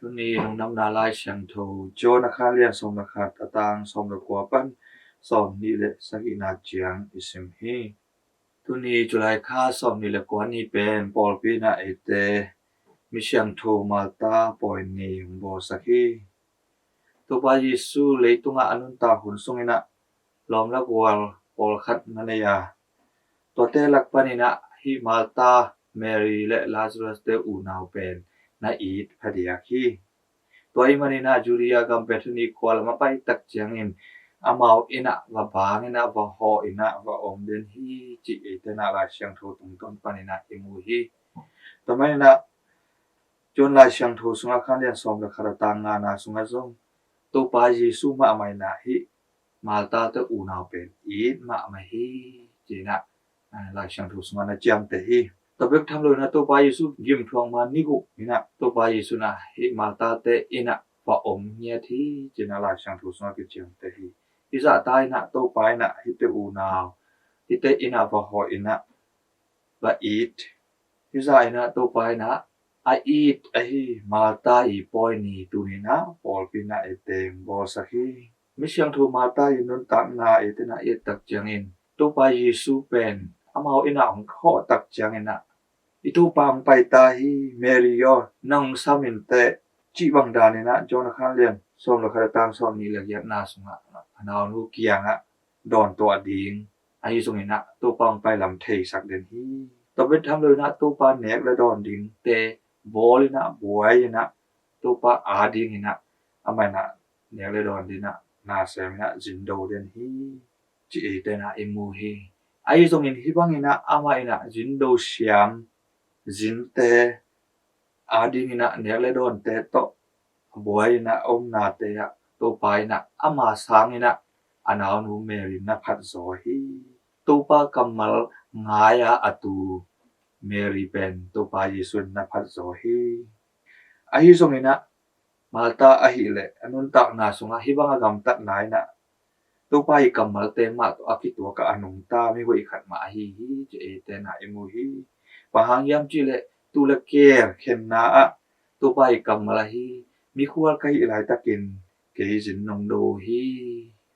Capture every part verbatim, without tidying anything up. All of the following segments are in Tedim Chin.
Tuni lungdamna Lai Siangtho John a kha lian sawm le khat, a tang sawm le kua pan sawm nih le sagihna ciang i sim hi. Tuni July kha sawm nih le kua ni pen pawlpi in ah eite Misiangtho Martha pawi ni hong bawlsak hi. Topa Jesu leitungah a nuntak hun sungin ah lawm le gual pawlkhat na nei a, tuate lak panin ah hih Martha, Mary le Lazarus te unau pen na it phadiak hi. Tua ahih manin ah Judea gam Bethany khua lam a pai tak ciangin amau inn ah va bang in ah va hawh in ah va om den hi, cih eite in ah Lai Siangtho tungtawn panin ah i mu hi. Tua manin ah John Lai Siangtho sungah kha lian sawm le khat, a tang ngana sungah zong Topa Jesu mahmah in ah hih Martha te unau pen it mahmah hi, ci-in ah Lai Siangtho sungah na ciamteh hi. Tua bek tham lo in ah Topa Jesu gimthuak ma ni guk in ah Topa Jesu in ah hih Martha te inn ah va om ngiat hi, ci-in ah Lai Siangtho sungah kiciamteh hi. Hih zahta in ah Topa in ah hihte unau, hihte inn ah va hawh in ah va it. Hih zah in ah Topa in ah a it ahi Martha i pawi ni tuni in ah pawlpi in ah eite hong bawlsak hi. Misiangtho Martha i nuntakna eite in ah i et tak ciangin Topa Jesu pen amau inn ah hong hawh tak ciangin ah, "I Topa hong pai ta hi, Mary aw, nang hong sam in teh," cih bang dan in ah John a kha lian sawm le khat, a tang sawm nih le giatna sungah a naunu kiangah dawntuah ding, ahi zongin ah Topa hong pai lam theisak den hi. Tua bek tham lo in ah Topa nek le dawn dingte bawl in ah buai in ah Topa ading in ah amah in ah nek le dawn ding in ah na sem in ah zin do den hi, ci eite in ah i mu hi. Ahi zongin hih bangin ah amah in ah zin do siam, zinte ading in ah nek le dawnte tawh a buai in ah a omnate ah Topa in ah ama sangin ah a naunu Mary na phat zaw hi. Topa kammal ngai a a tu Mary pen Topa Jesu in na phat zaw hi. Ahi zongin ah Martha ahih leh a nuntakna sungah hih bang a gamtatna in ah Topa i kammalte mah tawh a kituak a a nungta mihoih khat mah ahi hi, ci eite in ah i mu hi. Bang hang hiam cih leh tuu le keel khenna ah Topa i kammal ahi, "Mikhual ka hih laitakin kei zin nong do uh hi,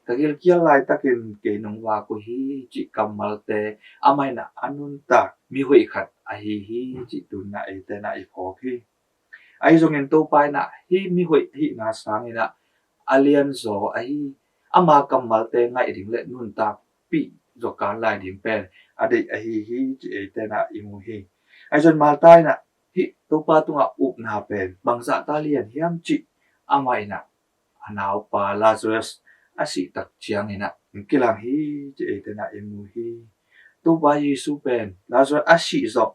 ka gilkial laitakin kei nong vak uh hi," cih kammalte amah in ah a nuntak mihoih khat ahi hi, cih tu in ah eite in ah i phawk hi. Ahi zongin Topa in ah hih mihoih ahihna sangin ah a lianzaw ahi, ama kammalte ngaih ding le nuntakpih zawkan lai ding pen a deih ahi hi, ci eite in ah i mu hi. Ahi zongin Martha in ah hih Topa tungah upna pen bangzah ta lian hiam cih amah in ah a naupa Lazarus a sih tak ciangin ah hong kilang hi, ci eite in ah i mu hi. Topa Jesu pen Lazarus a sih zawh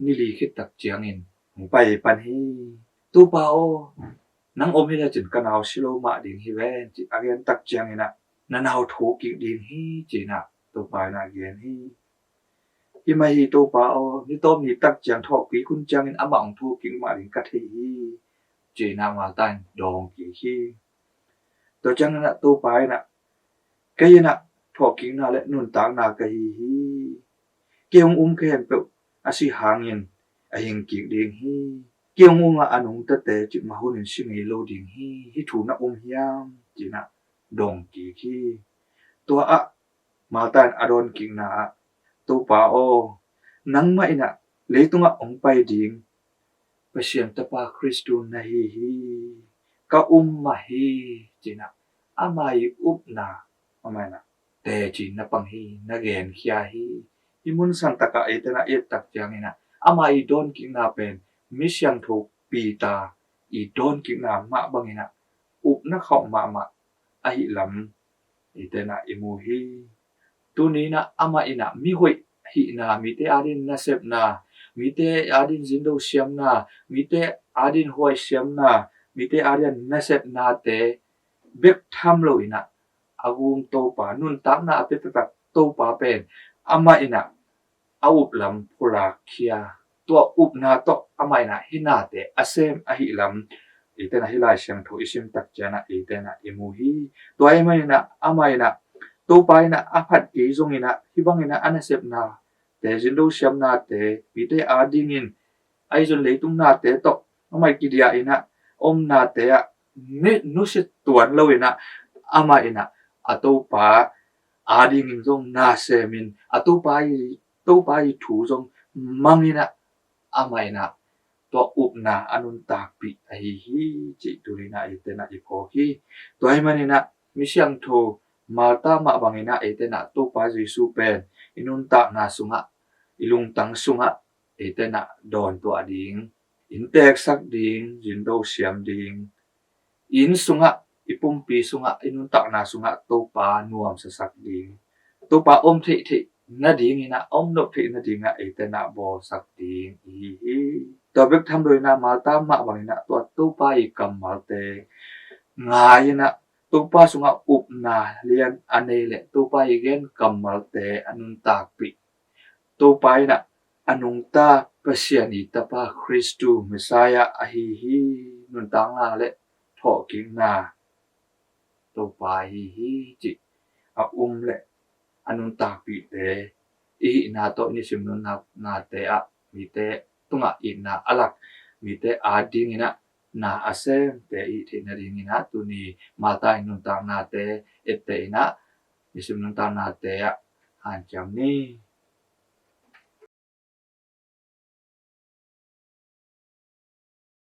ni li khit tak ciangin hong pai pan hi. "Topa aw, nang om hi lecin ka nau si lo mah ding hi ven," ci a gen tak ciangin ah, "Na nau thukik ding hi," ci-in ah Topa in ah gen hi. "Hi mah hi Topa aw, ni tawp ni tak ciang thawhkik hun ciangin amah hong thukik mah ding ka thei hi," ci-in ah Martha in dawng kik hi. Tua ciangin ah Topa in ah, "Kei in ah thawhkikna le nuntakna ka hi hi. Kei hong um khempeuh a si hangin a hing kik ding hi. Kei hong um a a nungtate cih mah hunin si ngei lo ding hi. Hih thu na um hiam?" ci-in ah dawng kik hi. Tua ah Martha in a dawnkikna ah, "Topa aw, nangmah in ah leitungah hong pai ding Pasian Tapa Khristu na hi hi. Ka um mah hi," ci-in ah ama i upna amah in ah teci na pang hi, na genkhia hi. Hih mun santak ah eite in ah i et tak ciangin ah ama i dawnkikna pen Misiangtho Peter i dawnkikna mah bangin ah upna khauh mahmah ahih lam eite in ah i mu hi. Tuni in ah amah in ah mihoih hihna, mite adingin nasepna, mite adingin zindo siamna, mite adingin huai siamna, mite adingin nasepnate bek tham lo in ah a gum Topa, nuntakna a piapiatak Topa pen amah in ah a up lam phulakkhia, tua upna tawh amah in ah hih nate a sem ahih lam eite in ah hih Lai Siangtho i sim tak ciang ah eite in ah i mu hi. Tua ahih manin ah amah in ah Topa in ah a phat kei zongin ah hih bangin ah a nasepnate, zindo siamnate, mite adingin, ahi zong leitung nate tawh amah i kidiah in ah omnate ah nusia tuan lo in ah, amah in ah a Topa adingin zong na semin a Topa i, Topa i thu zong mang in ah, amah in ah tua upna a nuntakpih ahi hi, cih tu in ah eite in ah i phawk hi. Tua ahih manin ah misiangtho Martha mah bangin ah eite in ah Topa Jesu pen i nuntakna sungah, i lungtang sungah eite in ah dawntuah ding, innteeksak ding, zindo siam ding, inn sungah, i pumpi sungah, i nuntakna sungah Topa nuamsasak ding, Topa om theih theih nadingin ah, om nop theih nading ah eite in ah bawlsak ding ihi hi. Tua bek tham lo in ah Martha mah bangin ah tua Topa i kammalte ngai in ah, Topa sungah upna lian a nei leh Topa i gen kammalte a nuntakpih, Topa in ah a nungta Pasian i Tapa Khristu Messiah ahi hi, nuntakna leh thawhkikna Topa ahi hi, cih a um leh a nuntakpihte i hihna tawh i nisim nuntaknate ah mite tungah itna a lak, mite adingin ah na a semte i hih theih nadingin ah tuni Martha i nuntaknate etteh in ah nisim nuntaknate ah hanciam ni.